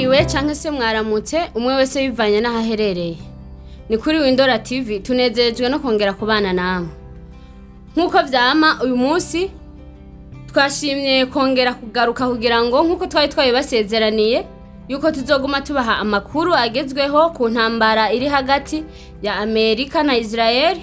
Mwiriwe canke se mwaramutse, umwe wese bivanye n'aho aherereye. Ni kuri Windora TV, tunezerejwe no kongera kubana namwe. Nk'uko vyama, uyu munsi twashimye kongera kugaruka kugira ngo, nk'uko twari twabibasezeraniye yuko tuzoguma tubaha amakuru agezweho ku ntambara iri hagati ya Amerika na Israel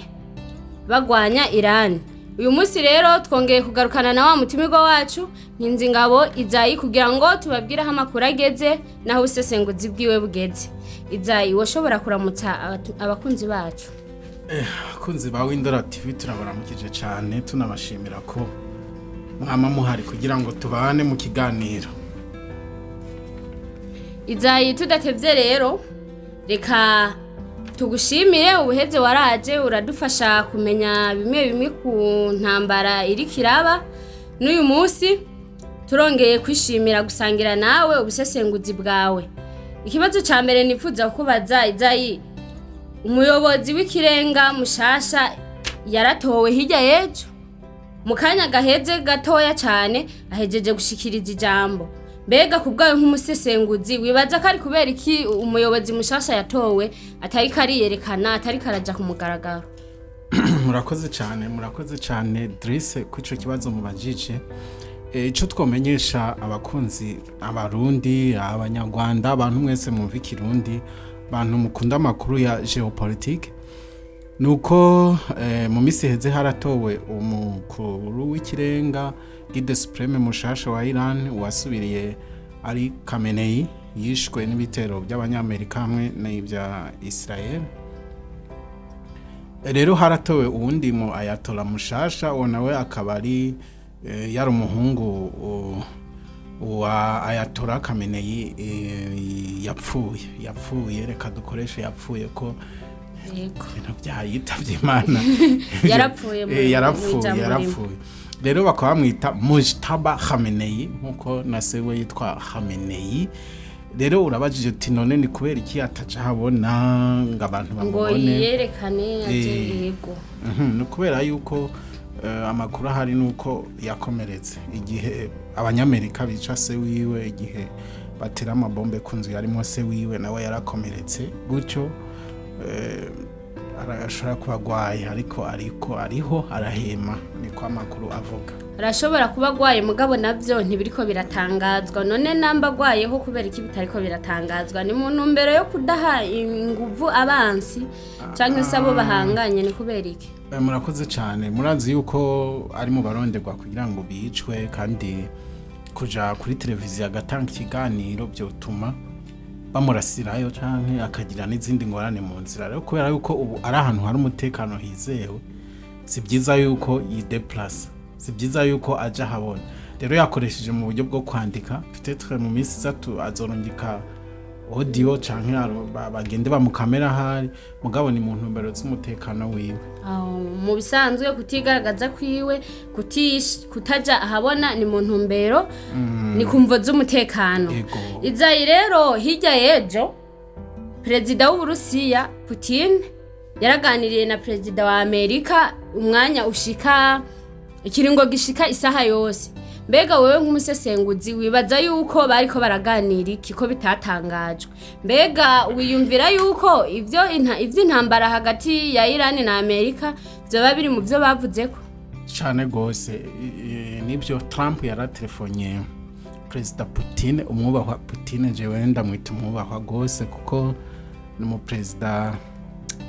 bagwanya Iran. Uyu munsi rero twongeye kugarukana na wa mutumirwa wacu Nkinzingabo Izayi kugira ngo tubabwire aho amakuru ageze n'aho ubusesenguzi bwiwe bugeze. Izayi, woshobora kuramutsa abakunzi bacu? Abakunzi ba Windora TV, turabaramukije cyane, tunabashimira ko mwama muhari kugira ngo tubane mu kiganiro. Izayi, tudatevye rero, reka tugushimire. Ubuheze waraje uradufasha kumenya bimwe bimwe ku ntambara iriko iraba. N'uyu munsi turongeye kwishimira gusangira nawe ubusesenguzi bwawe. Ikibazo ca mbere nifuza kukubaza, Izayi, umuyobozi w'ikirenga mushasha yaratowe hirya y'ejo. Mu kanya gaheze gatoya cane ahejeje gushikiriza ijambo. Mbega ku bwawe nk'umusesenguzi, wibaza ko ari kubera iki umuyobozi mushasha yatowe atariko ariyerekana, atariko araja ku mugaragaro? Murakoze cyane, murakoze cyane Drise ku ico kibazo mubajije. Ico twomenyesha abakunzi, Abarundi, Abanyarwanda, abantu mwese mwumva Ikirundi, abantu mukunda amakuru ya géopolitique, nuko mu misi iheze haratowe umukuru w'ikirenga, guide suprême mushasha wa Iran, wasubiriye ari Khamenei yishwe n'ibitero by'Abanyamerika hamwe n'ibya Israel. Rero haratowe uwundi mu ayatola mushasha, uwo nawe akaba ari yari umuhungu wa Ayatollah Khamenei yapfuye. Reka dukoreshe yapfuye ko ibintu byayitavye Imana. Yarapfuye Yarapfuye. mw'ijambo rimwe. Yarapfuye. Rero bakaba bamwita Mujtaba Khamenei, nkuko na se we yitwa Khamenei. Rero urabajije uti: "None ni kubera iki ataca habona ngo abantu ngo bamubone?" yerekane aje? Yego. Ni ukubera yuko amakuru ahari ni uko yakomeretse igihe Abanyamerika bica se wiwe, igihe batera amabombe ku nzu yarimo se wiwe, nawe yarakomeretse gutyo. Arashobora kuba agwaye, ariko ariho arahema, niko amakuru avuga. Arashobora kuba agwaye, mugabo navyo ntibiriko biratangazwa. None namba agwayeho, kubera iki bitariko biratangazwa? Ni mu ntumbero yo kudaha inguvu abansi canke se abo bahanganye? Ni kubera iki? Murakoze cyane. Murazi yuko ari mu baronderwa kugira ngo bicwe, kandi kuja kuri televiziyo agatanga ikiganiro byotuma bamurasirayo canke akagira n'izindi ngorane mu nzira. Rero kubera yuko ubu ari ahantu hari umutekano hizewe, si byiza yuko yideplasa, si byiza yuko aja ahabona. Rero yakoresheje mu buryo bwo kwandika. Peut-être mu minsi iza azorungika audio canke bagende bamukamera ahari, mugabo ni mu ntumbero z'umutekano wiwe. Aho, mu bisanzwe kutigaragaza kwiwe, kutaja ahabona, ni mu ntumbero, ni ku mvo z'umutekano. Yego. Izayi, rero hirya y'ejo perezida w'Uburusiya Putin yaraganiriye na perezida wa Amerika umwanya ushika, ikiringo gishika isaha yose. Mbega wewe nk'umusesenguzi, wibaza yuko bariko baraganira iki ko bitatangajwe? Mbega wiyumvira yuko ivy'intambara hagati ya Iran na Amerika vyoba biri mu vyo bavuzeko? Cyane rwose. Nibyo, Trump yaratelefonye Perezida Putin, umwubahwa Putin. Jewe ndamwita umwubahwa rwose kuko ni umuperezida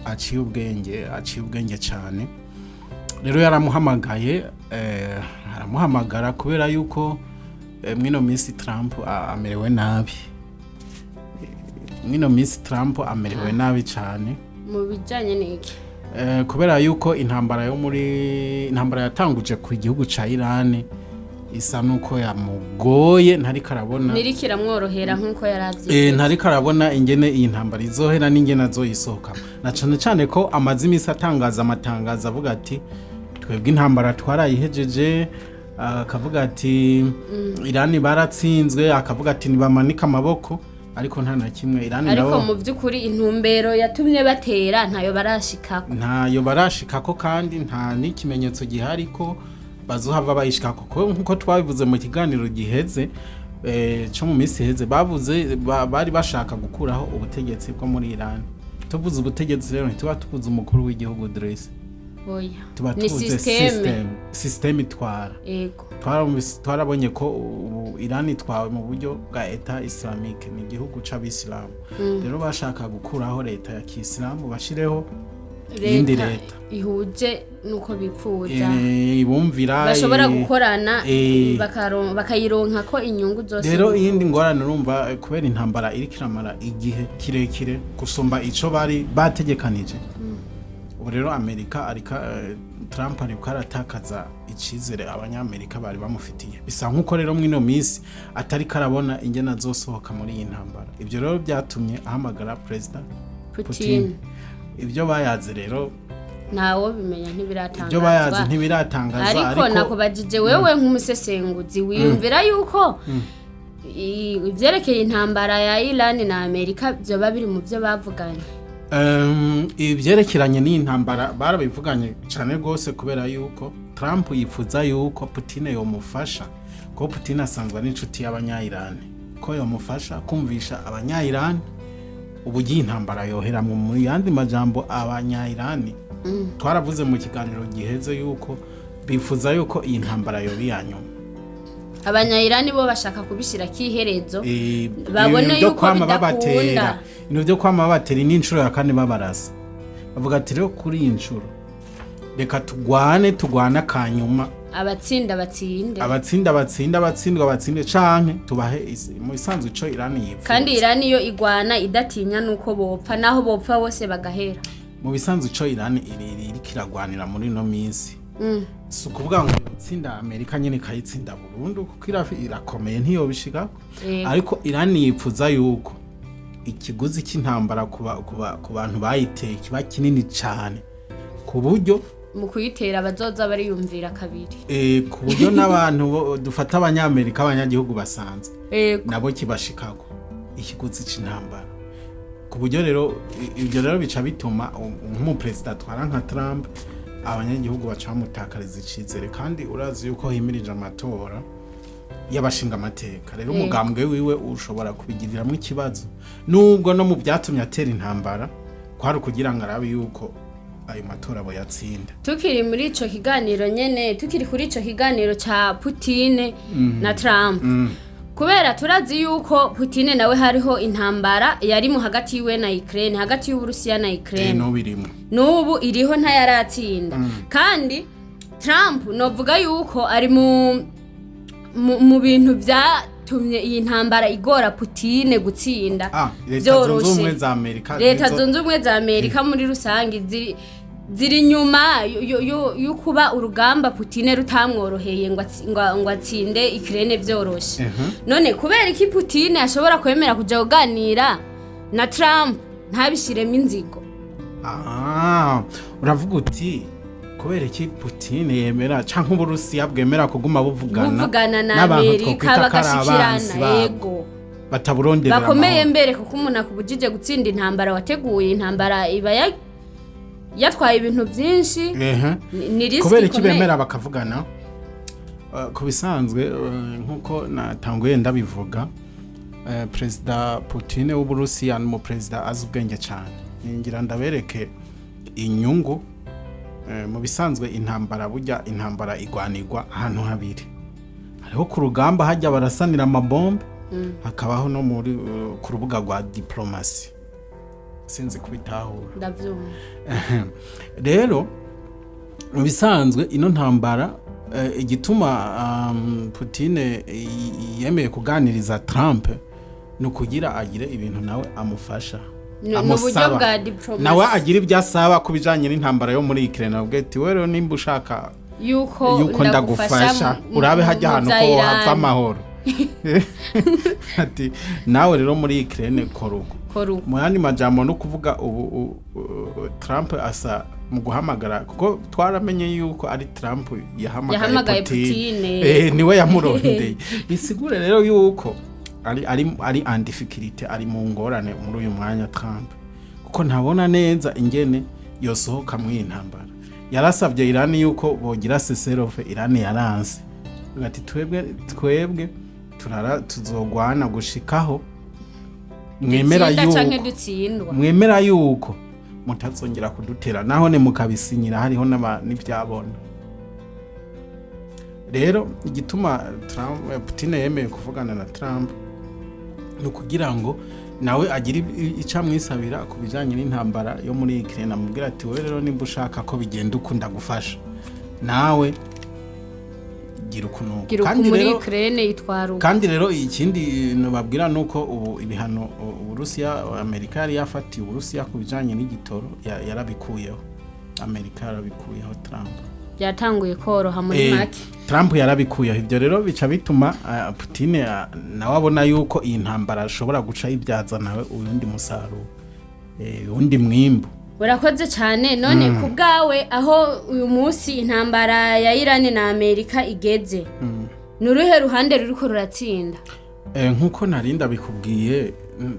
aciye ubwenge, aciye ubwenge cyane. Rero yaramuhamagaye, aramuhamagara kubera yuko mwino minsi Trump amerewe nabi. Mwino minsi Trump amerewe nabi cyane. Mu bijanye n'iki? Kubera yuko intambara yo muri intambara yatanguje ku gihugu ca Iran isa nuko yamugoye, ntariko arabona Ntiriko iramworohera nk'uko yari avyiteze. Ntariko arabona ingene iyi ntambara izohera n'ingene azoyisohoka, na cane cane ko amaze imisi atangaza amatangazo avuga ati: "Twebwe intambara twarayihejeje", akavuga ati: "Irani baratsinzwe", akavuga ati: "Nibamanike amaboko", ariko nta na kimwe Irani Ariko nabo mu by'ukuri intumbero yatumye batera ntayo barashikako. Ntayo barashikako, kandi nta n'ikimenyetso gihari ko bazohava bayishikako, kuko nkuko twabivuze mu kiganiro giheze. Co mu minsi iheze bavuze bari bashaka gukuraho ubutegetsi bwo muri Iran. Tuvuze ubutegetsi rero, ntituba tuvuze umukuru w'igihugu Idris, Oya, tuba ni tuvuze système. Système itwara. Twarabonye ko ubu Iran itwawe mu buryo bwa État islamique, ni igihugu c'abisilamu. Rero bashaka gukuraho leta ya kisilamu, bashireho iyindi leta ihuje nuko bipfuza, bumvira bashobora gukorana, bakayironka ko inyungu zose. Rero iyindi ngorane, urumva, kubera intambara iriko iramara igihe kirekire gusumba ico bari bategekanije, ubu rero Amerika arika, Trump ariko aratakaza icizere abanyamerika bari bamufitiye. Bisa nkuko rero mw'ino minsi atari karabona ingene azosohoka muri iyi ntambara. Ibyo rero byatumye ahamagara Perezida Putin. Putin. Ibyo bayaze rero, Ntawo bimenya, ibyo bayaze ntibiratangazwa. Ntibiratangaza. Ariko nakubajije wewe nk'umusesenguzi, wiyumvira yuko ivyerekeye intambara ya Iran na Amerika vyoba biri mu vyo bavuganye? Ibyerekeranye n'iyi ntambara barabivuganye cyane rwose, kubera yuko Trump yifuza yuko Putin yomufasha, ko Putin asanzwe ari inshuti y'abanya-Iran, ko yomufasha kumvisha abanya-Iran uburyo iyi ntambara yoheramwo. Mu yandi majambo, abanya-Iran twaravuze mu kiganiro giheze yuko bifuza yuko iyi ntambara yoba iya nyuma. Abanya-Iran bo bashaka kubishira kiherezo, babone ibintu byo yuko kwama bidakunda. babatera, ibintu byo kwama babatera ni inshuro ya kane babarasa. Bavuga ati rero kuri iyi nshuro reka tugwane, tugwane akanyuma, abatsinda batsinde, abatsinda batsinde, abatsindwa batsinde, canke tubahe mu isanzwe ico Iran yifuza. Kandi Iran iyo igwana idatinya nuko bopfa, naho bopfa bose bagahera. Mu bisanzwe ico Iran iriko iragwanira muri ino minsi si ukuvuga ngo yotsinda Amerika nyene ikayitsinda burundu, kuko irakomeye, ntiyobishikako. Ariko Iran yipfuza yuko ikiguzi cy'intambara ku bantu bayiteye kiba kinini cane, ku buryo mu kuyitera bazoza bariyumvira kabiri. Ku buryo n'abantu dufata abanyamerika, abanyagihugu basanzwe, nabo kibashikako ikiguzi c'intambara. Ku buryo rero ibyo rero bica bituma nk'umuperezida atwara nka Trump, abanyagihugu baca bamutakariza icizere. Kandi urazi yuko himirije amatora y'abashinga amateka, rero umugambwe wiwe ushobora kubigiriramwo ikibazo, nubwo no mu byatumye atera intambara kwari ukugira ngo arabe yuko ayo matora boyatsinda. Tukiri muri ico kiganiro nyene, tukiri kuri ico kiganiro ca Putin na Trump, kubera turazi yuko Putin nawe hariho intambara yari mu hagati yiwe na Ukraine, hagati y'Uburusiya na Ukraine. No birimo. N'ubu iriho, ntayaratsinda. Kandi Trump novuga yuko ari mu bintu vyatumye iyi ntambara igora Putin gutsinda. Leta Zunze Vyoroshe. Ubumwe za Amerika Leta Zunze Ubumwe za Amerika muri rusange ziri inyuma yo kuba urugamba Putin rutamworoheye ngo atsinde Ukraine vyoroshe. None kubera iki Putin ashobora kwemera kuja kuganira na Trump ntabishiremo inzigo? Uravuga uti kubera iki Putin yemera canke Uburusiya bwemera kuguma buvugana buvugana na n'abantu Amerika, twokwita ko ari abansi bagashikirana babo, bataburonderera bakomeye amahoro. Mbere kuko umuntu akubujije gutsinda intambara wateguye, intambara iba yatwaye ibintu byinshi, ni risque Kubera iki ikomeye. bemera bakavugana? Ku bisanzwe, nkuko natanguye ndabivuga, Perezida Putin w'Uburusiya ni umuperezida azi ubwenge cyane. Ningira ndabereke inyungu. Mu bisanzwe intambara, burya intambara igwanirwa ahantu habiri: hariho ku rugamba, hajya barasanira amabombe, hakabaho no muri ku rubuga rwa diplomasi. Sinzi kubitahura. Ndavyumva. Rero mu bisanzwe ino ntambara, igituma Putin yemeye kuganiriza Trump ni ukugira agire ibintu nawe amufasha, Ni uburyo amusaba. bwa diplomasi. Nawe agira ibyo asaba ku bijanye n'intambara yo muri Ukraine, avuga ati wewe rero nimba ushaka yuko yuko ndagufasha, urabe hajya mu ahantu vya ko Iran. hapfa amahoro, ati nawe rero muri Ukraine kora uko. Kora uko. Mu yandi majambo no kuvuga ubu Trump asa mu guhamagara, kuko twaramenye yuko ari Trump yahamagaye Yahamagaye Putin. Putin. Niwe yamurondeye. Bisigure rero yuko ari en difficulté, ari mu ngorane muri uyu mwanya Trump, kuko ntabona neza ingene yosohoka muri iyi ntambara. Yarasabye Iran yuko bogira cessez-le-feu, Iran yaranse. Avuga ati twebwe Turara tuzogwana gushikaho mwemera Dutsinda canke yuko dutsindwa. Mwemera yuko mutazongera kudutera, naho ne mukabisinyira, hariho n'ivyabona. Rero igituma Putin yemeye kuvugana na Trump ni ukugira ngo nawe agire ico amwisabira ku bijanye n'intambara yo muri Ukraine. Amubwira ati: "Wowe rero, nimba ushaka ko bigenda uku, ndagufasha, nawe gira ukuntu uku." Gira uku Kandi muri rero Ukraine yitwara uku. Kandi rero ikindi nobabwira nuko ubu ibihano Uburusiya, Amerika yari yafatiye Uburusiya ku bijanye n'igitoro, yarabikuyeho. Amerika yarabikuyeho, Trump. Byatanguye koroha muri make. Trump yarabikuyeho. Ibyo rero bica bituma Putin nawe abona yuko iyi ntambara ashobora guca yibyaza nawe uwundi musaruro, uwundi mwimbu. Urakoze cyane. None ku bwawe, aho uyu munsi intambara ya Irani na Amerika igeze, ni uruhe ruhande ruriko ruratsinda? Nk'uko narinda bikubwiye,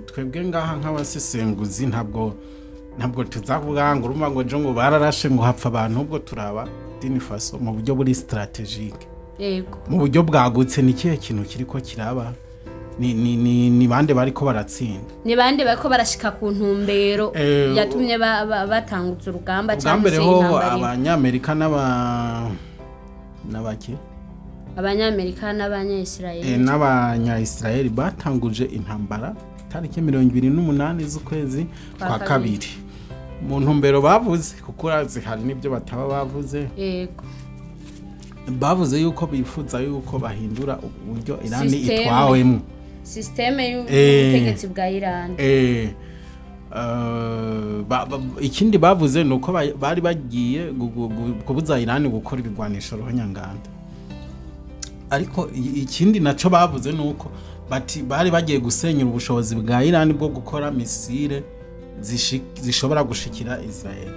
twebwe ngaha nk'abasesenguzi ntabwo tuzavuga ngo urumva ngo ejo ngo bararashe ngo hapfa abantu. Ubwo turaba d'une façon, mu buryo buri stratégique, mu buryo bwagutse, ni ikihe kintu kiriko kiraba, ni bande bariko baratsinda. Ni bande bariko barashika ku ntumbero yatumye batangutsa urugamba Ubwa cyangwa mbere se ho intambara iri? Abanyamerika n'abaki Abanyamerika n'Abanyayisirayeli. N'Abanya-Israel batanguje intambara tariki 28 z'ukwezi Kwa kwa kabiri. kabiri, mu ntumbero bavuze, kuko urazi hari n'ibyo bataba bavuze. Bavuze yuko bifuza yuko bahindura uburyo Irani Système. itwawemwo. Système y'ubutegetsi bwa Irani. Ikindi bavuze ni uko bari bagiye kubuza Irani gukora ibigwanisho ruhonyanganda. Ariko ikindi naco bavuze ni uko bati bari bagiye gusenyura ubushobozi bwa Irani bwo gukora missile zishobora gushikira Israel.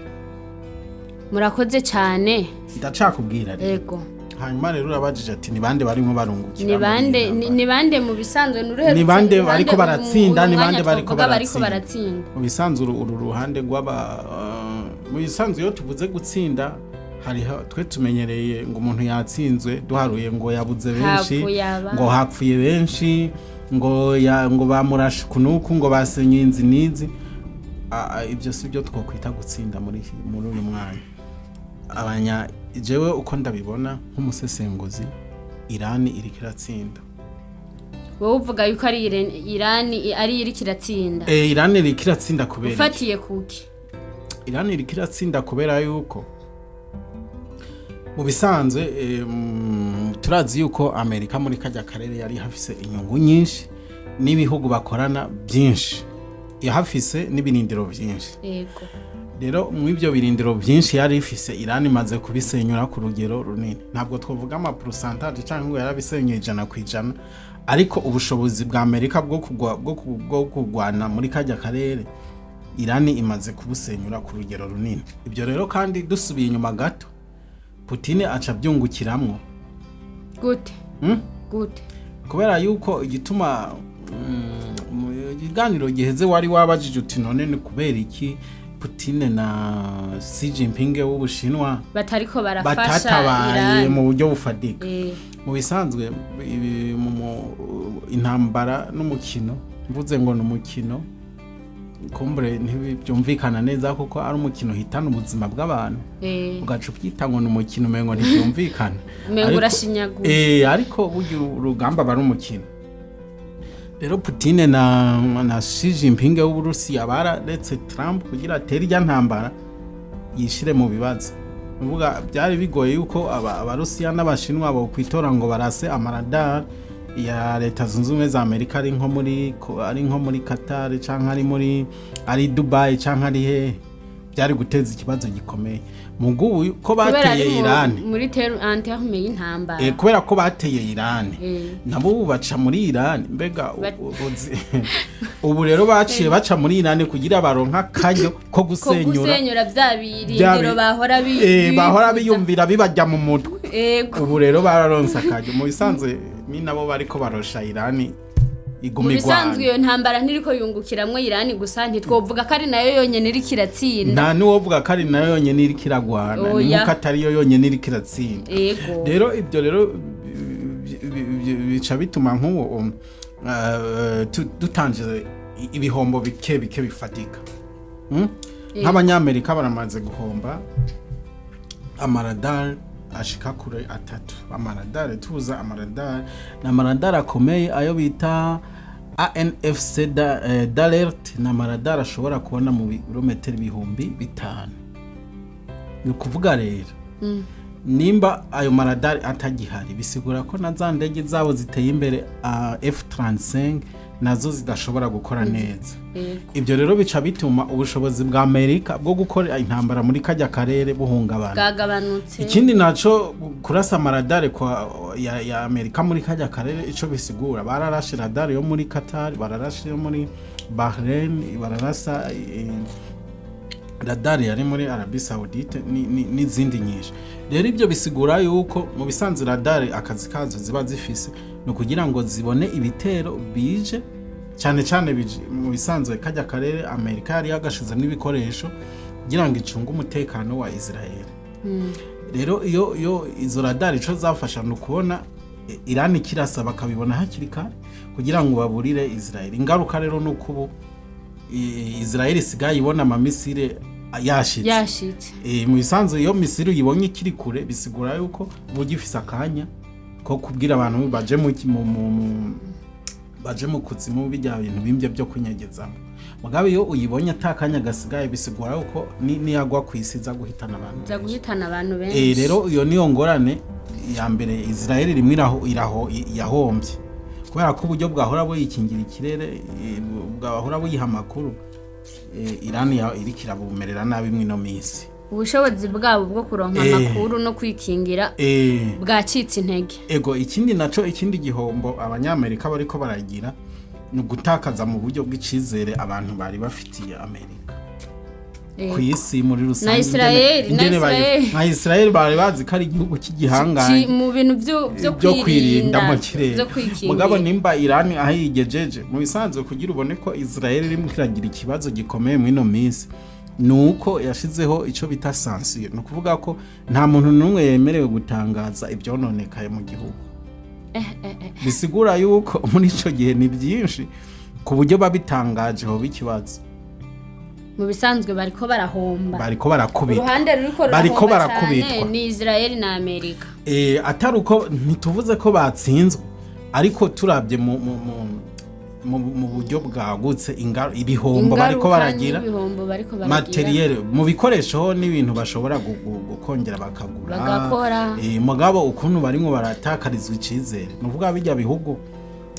Murakoze cyane. Ndacakubwira rero. Hanyuma rero urabajije ati: "Ni bande barimo barungukira Ni muri iyi bande ntambara?" Ni bande mu bisanzwe, ni uruhe Ni bande ruhande bariko baratsinda, uyu ni mwanya bande bariko twavuga bariko baratsinda? baratsinda? Mu bisanzwe uru ruhande rw'aba mu bisanzwe iyo tuvuze gutsinda, hariho twe tumenyereye ngo umuntu yatsinzwe duharuye ngo yabuze benshi, Hapfuye aba. ngo hapfuye benshi, ngo bamurashe kunuku, ngo basenye inzi n'izi. Ibyo si byo twokwita gutsinda muri uyu mwanya. Abanya jewe uko ndabibona nk'umusesenguzi, Irani iriko iratsinda. Wowe uvuga yuko ari Irani ari iriko iratsinda? Irani iriko iratsinda kubera iki? Ufatiye kuki? Irani iriko iratsinda kubera yuko mu bisanzwe turazi yuko Amerika muri kajya karere yari hafise inyungu nyinshi n'ibihugu bakorana byinshi, yahafise n'ibirindiro byinshi. Rero mu ibyo birindiro byinshi yari ifise, Irani imaze kubisenyura ku rugero runini. Ntabwo twavuga ama pourcentage cyangwa ngo yarabisenyuye 100%, ariko ubushobozi bwa Amerika bwo kugwana muri kajya karere, Irani imaze kubusenyura ku rugero runini. Ibyo rero kandi, dusubiye inyuma gato, Putin aca abyungukiramwo. Gute? Hmm? Gute? Kubera yuko igituma mu kiganiro giheze wari wabajije uti: "None ni kubera iki Putin na Xi Jinping w'Ubushinwa batariko barafasha batatabaye Irani?" mu buryo bufatika? Mu bisanzwe intambara n'umukino, mvuze ngo ni umukino, kumbure ntibyumvikana neza, kuko ari umukino uhitana ubuzima bw'abantu, ugaca ubyita ngo ni umukino, umengo ntibyumvikana. Umengo urashinyaguye. Ariko burya urugamba aba ari umukino. Rero Putin na Xi Jinping w'Uburusiya bararetse Trump kugira atere irya ntambara yishire mu bibazo. Uvuga byari bigoye yuko Abarusiya n'Abashinwa bo kwitora ngo barase amaradar ya Leta Zunze Ubumwe za Amerika ari nko muri Qatar canke ari Dubai canke ari hehe, byari guteza ikibazo gikomeye. Mugubu ko Kubera bateye ari Irani, muri en terme y'intambara. Kubera ko bateye Irani, nabo ubu baca muri Irani. Mbega ubu rero baciye baca muri Irani kugira baronka akaryo ko ko gusenyura gusenyura bya birindiro bahora bahora bifuza. Biyumvira bibajya mu mutwe. Ubu rero bararonse akaryo. Mu bisanzwe ni nabo bariko barosha Irani Mu iguma bisanzwe igwana. iyo ntambara ntiriko yungukiramwo Irani gusa, ntitwovuga ko ari nayo yonyene iriko iratsinda. Nta n'uwovuga ko ari nayo yonyene iriko iragwana, ni Oya. nkuko atari yo yonyene iriko iratsinda. Rero ibyo rero bi- bica bituma nk'uwo dutangiza ibihombo bike bike bifatika. Nk'abanyamerika baramaze guhomba amaradari ashika kure atatu. Amaradari tuza, amaradari ni amaradari akomeye, ayo bita ANFC d'alert, ni amaradari ashobora kubona mu birometero 5000. Ni ukuvuga rero, nimba ayo maradari atagihari, bisigura ko na za ndege zabo ziteye imbere, F35, nazo zidashobora gukora neza. Ibyo rero bica bituma ubushobozi bwa Amerika bwo gukora intambara muri kajya karere buhungabana. Bwagabanutse. Ikindi naco, kurasa amaradare kwa ya Amerika muri kajya karere, ico bisigura, bararashe radare yo muri Qatar, bararashe yo muri Bahrain, bararasa radari yari muri Arabie Saoudite n'izindi nyinshi. Rero ibyo bisigura yuko mu bisanzwe radari akazi kazo ziba zifise ni ukugira ngo zibone ibitero bije, cyane cyane bije mu bisanzwe kajya karere Amerika yari yagashizemo ibikoresho kugira ngo icunge umutekano wa Israel. Rero iyo izo radari, ico zafasha ni ukubona Iran ikirasa, bakabibona hakiri kare kugira ngo baburire Israel. Ingaruka rero ni uko ubu Israel isigaye ibona amamisire yashitse. Yashitse. Mu bisanzwe iyo misiri uyibonye ikiri kure, bisigura yuko uba ugifise akanya ko kubwira abantu baje mu ki- mu mu- mu- baje mu kuzimu, bijya bintu bimbye byo kunyegezamo. Mugabo iyo uyibonye ata kanya gasigaye, bisigura yuko niyagwa ku isi iza guhitana abantu za benshi. Guhitana abantu benshi. Rero iyo niyo ngorane ya mbere Israel rimwe iraho yahombye, kubera ko uburyo bwahora buyikingira ikirere, bwahora buyiha amakuru, Iran iriko irabumerera nabi mw'ino minsi. Ubushobozi bwabo bwo kuronka amakuru no kwikingira bwacitse intege. Ego, ikindi naco, ikindi gihombo abanyamerika bariko baragira ni ugutakaza mu buryo bw'icizere abantu bari bafitiye Amerika ku isi muri rusange. Na Israel, na Israel. Nka Israel bari bazi ko ari igihugu cy'igihangange Mu bintu byo byo kwirinda mu kirere. Byo kwikingira. Mugabo nimba Iran aho yigejeje, mu bisanzwe kugira ubone ko Israel irimo iragira ikibazo gikomeye muri ino minsi, ni uko yashizeho icyo bita censure. Ni ukuvuga ko nta muntu n'umwe yemerewe gutangaza ibyononekaye mu gihugu. Bisigura yuko muri icyo gihe ni byinshi ku buryo babitangaje hoba ikibazo. Mu bisanzwe bariko barahomba. Bariko barakubitwa. Uruhande ruriko Bariko rurahomba cyane barakubitwa. ni Israel na Amerika. Atari uko, ntituvuze ko batsinzwe, ariko turabye mu buryo bwagutse, ibihombo bariko Ingaruka baragira, n'ibihombo bariko baragira. Matériel, mu bikoresho ho n'ibintu bashobora gukongera bakagura, Bagakora. Mugabo ukuntu barimwo baratakarizwa icizere, ni ukuvuga bijya bihugu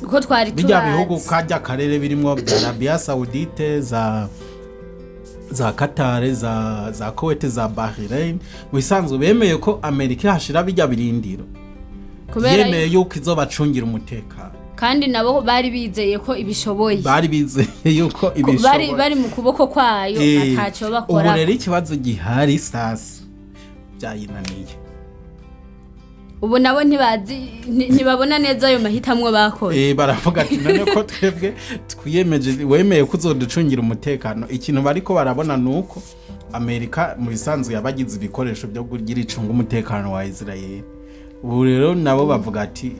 Uko twari bijya bihugu tubazi. kajya karere birimwo bya Arabia Saoudite, za Qatar, za Kuwait, za Bahrain, mu bisanzwe bemeye ko Amerika ihashira bijya birindiro, Kubera yemeye yuko izobacungira umutekano. Kandi nabo bari bizeye ko ibishoboye. Bari bizeye yuko Ko bari ibishoboye. Bari mu kuboko kwayo, ataco Ubu bakora. rero ikibazo gihari sasa, byayinaniye. Ubu nabo ntibazi, ntibabona neza ayo mahitamwo bakoze. Baravuga ati none ko twebwe twiyemeje, wemeye ko uzoducungira umutekano. Ikintu bariko barabona ni uko Amerika mu bisanzwe yabagize ibikoresho byo kugira icunga umutekano wa Israel. Ubu rero nabo bavuga ati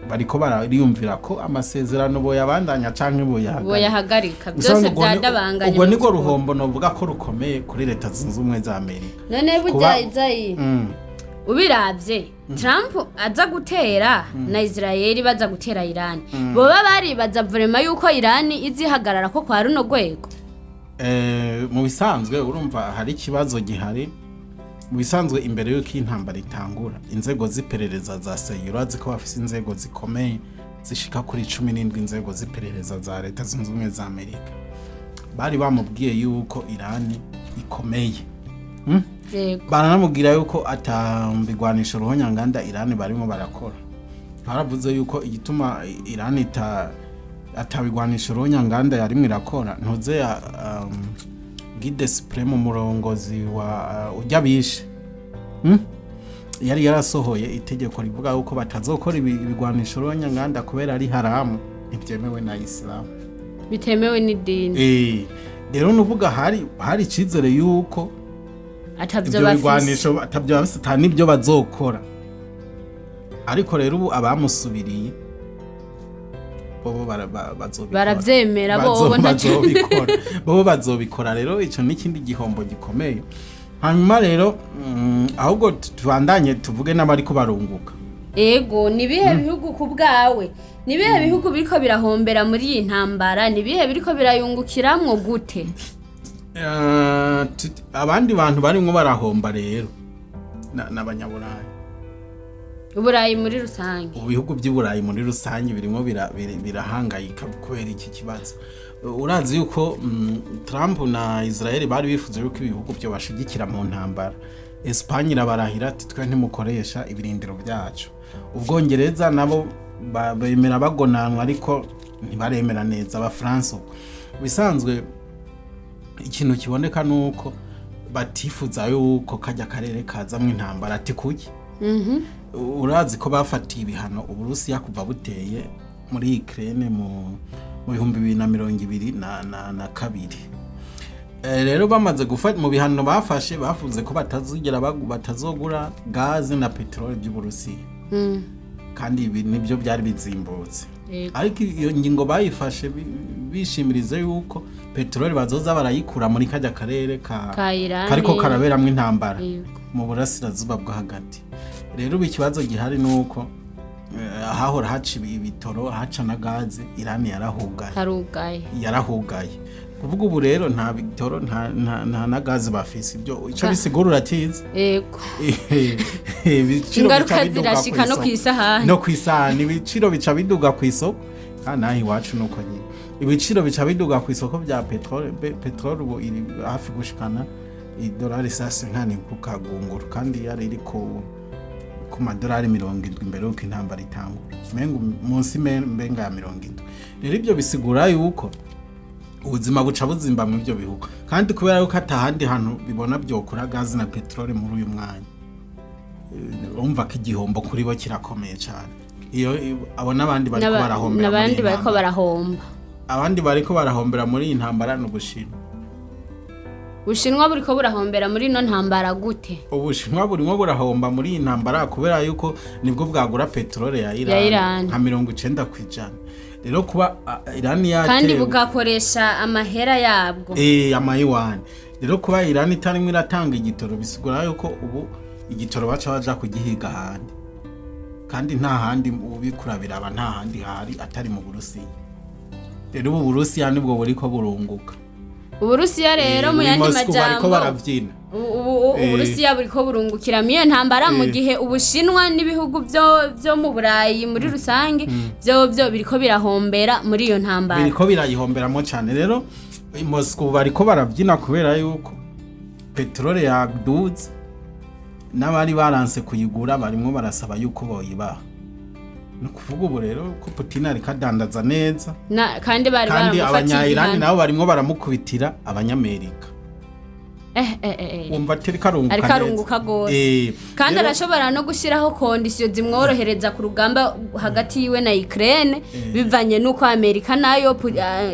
bariko bariyumvira ko amasezerano boyabandanya canke boyahagarika. Boyahagarika byose. Byadabanganye Ubwo mu niko by'ukuri. ruhombo novuga ko rukomeye kuri Leta Zunze Ubumwe za Amerika. None burya, Izayi, ubiravye Trump aza gutera na Israel baza gutera Iran, boba baribaza vraiment yuko Iran izihagarara ko kwa runo rwego? Mu bisanzwe urumva hari ikibazo gihari. Mu bisanzwe imbere y'uko intambara itangura, inzego z'iperereza za CIA, urazi ko bafise inzego zikomeye zishika kuri 17, inzego z'iperereza za Leta Zunze Ubumwe za Amerika, bari bamubwiye yuko Irani ikomeye. Yego. Baranamubwira yuko atambigwanisha ruhonyanganda Irani barimo barakora. Baravuze yuko igituma Irani atabigwanisha ruhonyanganda yarimwo irakora, ntuze ya guide suprême, umurongozi wa ujya bishe, Yari yarasohoye itegeko rivuga yuko batazokora ibigwanisho ruhonyanganda kubera ari haramu, ntibyemewe na Isilamu. Bitemewe n'idini. Rero nuvuga hari icizere yuko Atavyo ibyo bafise. bigwanisho atabyo bafise, ata n'ibyo bazokora. Ariko rero ubu abamusubiriye bobo bazobikora. Baravyemera bobo Bazobikora, bobo bazobikora. Rero ico n'ikindi gihombo gikomeye. Hanyuma rero ahubwo tubandanye tuvuge n'abariko barunguka. Ego, ni ibihe bihugu ku bwawe, ni ibihe bihugu biriko birahombera muri iyi ntambara, ni ibihe biriko birayungukiramwo gute? Abandi bantu barimwo barahomba rero n'abanyaburayi. Uburayi muri rusange. Ibihugu by'Iburayi muri rusange birimo birahangayika kubera iki kibazo. Urazi yuko Trump na Israel bari bifuza yuko ibihugu byo bashigikira mu ntambara. Espagne irabarahira ati: "Twe ntimukoresha ibirindiro byacu." Ubwongereza nabo bemera bagonanwa, ariko ntibaremera neza. Abafaransa uko bisanzwe, ikintu kiboneka nuko batifuza yuko kajya karere kazamwo intambara. Ati: "Kuki?" Urazi ko bafatiye ibihano Uburusiya kuva buteye muri Ukraine mu 2022. Rero bamaze gufata mu bihano bafashe, bavuze ko batazigera batazogura gaze na peteroli by'Uburusiya, kandi ibi nibyo byari bizimbutse. Ariko iyo ngingo bayifashe bishimiriza yuko peteroli bazoza barayikura muri kajya karere ka Ka Irani. kariko karaberamwo intambara mu Burasirazuba bwo Hagati. Rero ubu ikibazo gihari ni uko ahahora haca ibitoro, haca na gaze, Irani yarahugaye. Harugaye. Yarahugaye. Kuvuga ubu rero nta bitoro, nta na gaze bafise. Ibyo ico bisigura urakizi? Yego. Ibiciro Ingaruka bica biduga zirashika no kw'isoko. kw'isahani. No kw'isahani ibiciro bica biduga kw'isoko. Kandi naho iwacu nuko nyine ibiciro bica biduga kw'isoko bya petrole. Petrole ubu iri hafi gushikana idolari sasi nkani ku kagunguru, kandi yari iri ku madolari 70 imbere yuko intambara itangura, mengo munsi mbenga ya 70. Rero ibyo bisigura yuko ubuzima buca buzimba mu ibyo bihugu, kandi kubera yuko atahandi hantu bibona byokura gazi na peteroli muri uyu mwanya, urumva ko igihombo kuri bo kirakomeye cyane. Iyo abo n'abandi bariko barahombera muri N'abandi iyi bariko ntambara. barahomba. Abandi bariko barahombera muri iyi ntambara ni Ubushinwa. Ubushinwa buriko burahombera muri ino ntambara gute? Ubushinwa burimo burahomba muri iyi ntambara kubera yuko nibwo bwagura peteroli ya Ya Iran Iran. nka 90%. Rero kuba Iran Kandi yatewe bugakoresha amahera yabwo. Amayiwani. Rero kuba Iran itarimwo iratanga igitoro, bisigura yuko ubu igitoro baca baja kugihiga ahandi, kandi nta handi ubikura biraba, nta handi hari atari mu Burusiya. Rero ubu Burusiya nibwo buriko burunguka. Uburusiya rero, mu Muri yandi Moscow bariko majambo, baravyina. ubu Uburusiya buriko burungukira muri iyo ntambara, mu gihe Ubushinwa n'ibihugu byo mu Burayi muri rusange byo biriko birahombera muri iyo ntambara. Biriko birayihomberamo cyane. Rero i Moscow bariko baravyina kubera yuko peteroli yaduze, n'abari baranse kuyigura barimwo barasaba yuko boyibaha. Ni ukuvuga ubu rero ko Putin ariko adandaza neza. Kandi bari Kandi baramufatiye Abanya-Irani ibihano. nabo barimwo baramukubitira Abanyamerika. Wumva atariko arunguka Ariko neza. arunguka gose. Kandi arashobora no gushyiraho conditions zimworohereza ku rugamba hagati yiwe na Ukraine, bivanye n'uko Amerika nayo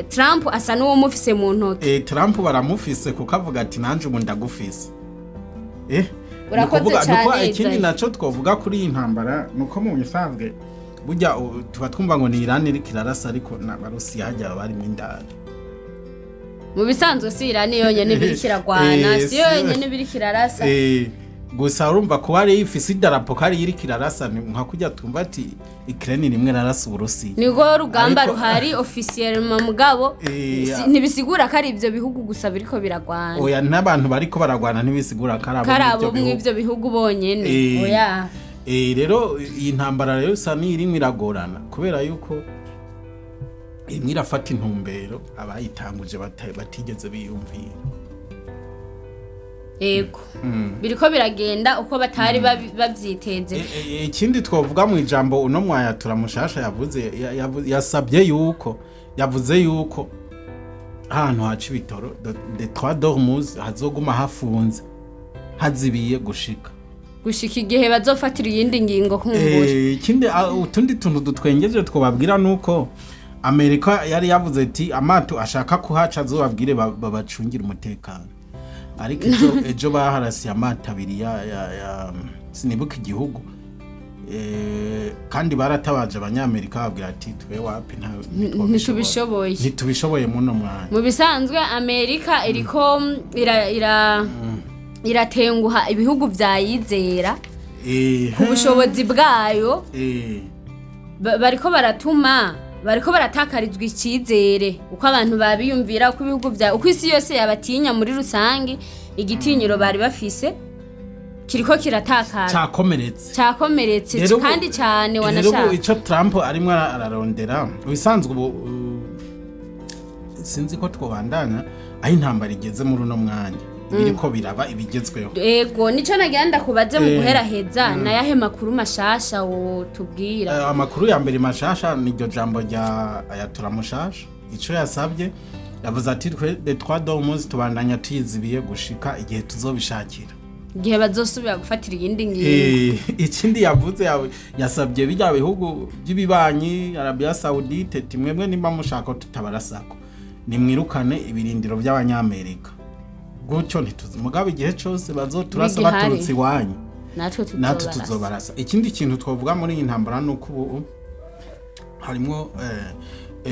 Trump asa n'uwumufise mu ntoki. Trump baramufise, kuko avuga ati: "Nanje ubu ndagufise." Urakoze Nukuvuga cane, ikindi Isaie. naco twovuga kuri iyi ntambara nuko mu bisanzwe burya tuba twumva ngo ni Iran iriko irarasa, ariko n'Abarusiya harya barimo indani. Mu bisanzwe si Irani yonyene biriko iragwana, si yonyene biriko irarasa. Gusa urumva kuba ari ifise idarapo ko ari iriko irarasa, ni nka kurya twumva ati Ukraine rimwe irarasa Uburusiya. Nirwo rugamba Ariko ruhari officiellement, mugabo ntibisigura ko ari ivyo bihugu gusa biriko biragwana. Oya, n'abantu bariko baragwana ntibisigura ko ari abo Ko ari abo mw'ivyo bihugu. mw'ivyo bihugu bonyene, oya. Rero iyi ntambara rero isa n'irimwe iragorana kubera yuko imwe irafata intumbero abayitanguje batigeze biyumvira. Yego, biriko biragenda uko batari bavyiteze. Ikindi twovuga mu ijambo uno mwayatura mushasha yavuze, yasabye yuko, yavuze yuko ahantu haca ibitoro, détroit d'Ormuz, hazoguma hafunze, hazibiye gushika gushika igihe bazofatira iyindi ngingo kumbura. Ikindi utundi tuntu dutwengeje twobabwira nuko Amerika yari yavuze ati amato ashaka kuhaca azobabwire babacungire umutekano, ariko ejo baharasiye amato abiri ya sinibuka igihugu. Kandi baratabaje Abanyamerika, babwira ati: "Twe wapi, ntitubishoboye." Ntitubishoboye muno mwanya. Mu bisanzwe Amerika iriko iratenguha ibihugu vyayizera ku bushobozi bwayo. Bariko baratuma bariko baratakarizwa icizere, uko abantu babiyumvira, uko ibihugu vya, uko isi yose yabatinya muri rusange. Igitinyiro bari bafise kiriko kiratakara. Cakomeretse. Cyakomeretse. Rero kandi cyane. Rero ubu Wanashaka. ico Trump arimwo ararondera ubisanzwe ubu, sinzi ko twobandanya aho intambara igeze muri uno mwanya, ibiriko biraba, ibigezweho. Ego, nico nagira ndakubaze mu guheraheza: nayahe makuru mashasha wotubwira? Amakuru ya mbere mashasha ni iryo jambo rya Ayatollah mushasha. Ico yasabye, yavuze ati: "Twe détroit d'Hormuz tubandanya tuyizibiye gushika igihe tuzobishakira." Igihe bazosubira gufatira iyindi ngingo. Ikindi yavuze, yasabye bijya bihugu by'ibibanyi, Arabia Saoudite, ati: "Mwebwe nimba mushaka ko tutabarasako, nimwirukane ibirindiro by'Abanyamerika." Gutyo ntituzi, mugabo igihe cose bazoturasa bigihari. Baturutse iwanyu, natwe natwe tuzobarasa. Tuzobarasa. Ikindi kintu twavuga muri iyi ntambara ni uko ubu harimwo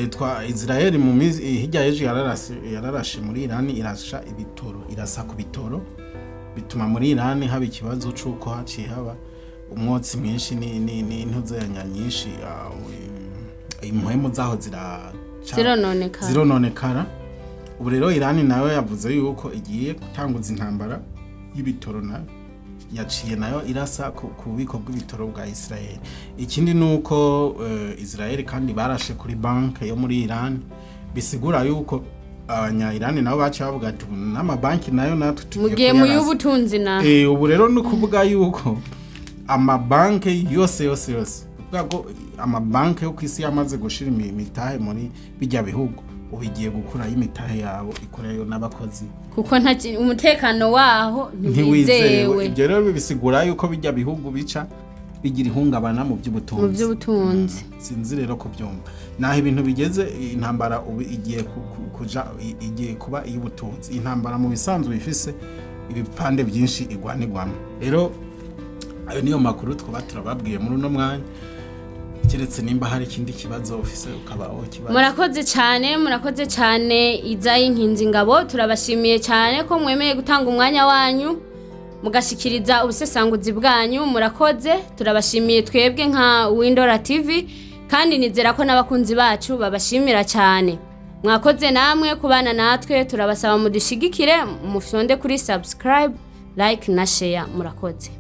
twa Israel mu mizi hirya y'ejo yararashe muri Iran, irasha ibitoro, irasa ku bitoro, bituma muri Iran haba ikibazo c'uko haciye haba umwotsi mwinshi n'intuzenya nyinshi, impwemu zaho ziraca zirononekara. Zirononekara. Ubu rero Iran nayo yavuze yuko igiye gutanguza intambara y'ibitoro, nayo yaciye nayo irasa ku bubiko bw'ibitoro bwa Israel. Ikindi ni uko Israel kandi barashe kuri banki yo muri Iran, bisigura yuko abanya Iran nabo baciye bavuga ati: "Ubu n'amabanki nayo natwe mu tugiye gihe mu kuyarasa." y'ubutunzi na Ubu rero ni ukuvuga yuko amabanki yose yose yose, kuvuga ko amabanki yo ku isi yamaze gushira imitahe muri bijya bihugu, ubu igiye gukurayo imitahe yabo, ikorayo n'abakozi. Kuko nta umutekano waho ntiwizewe. Ntiwizewe. Ibyo rero bisigura yuko bijya bihugu bica bigira ihungabana mu by'ubutunzi. Mu by'ubutunzi. Sinzi rero kubyumva naho ibintu bigeze. Intambara ubu igiye kuja igiye kuba iy'ubutunzi. Intambara mu bisanzwe ifise ibipande byinshi igwanigwamo. Rero ayo niyo makuru twaba turababwiye muri uno mwanya, keretse nimba hari ikindi kibazo ufise ukaba kibazo. Murakoze cyane, murakoze cyane, Izayi Nkinzingabo. Turabashimiye cyane ko mwemeye gutanga umwanya wanyu mugashikiriza ubusesanguzi bwanyu. Murakoze, turabashimiye twebwe nka Windora TV, kandi nizera ko n'abakunzi bacu babashimira cyane. Mwakoze namwe kubana natwe. Turabasaba mudushigikire, mufyonde kuri subscribe, like na share. Murakoze.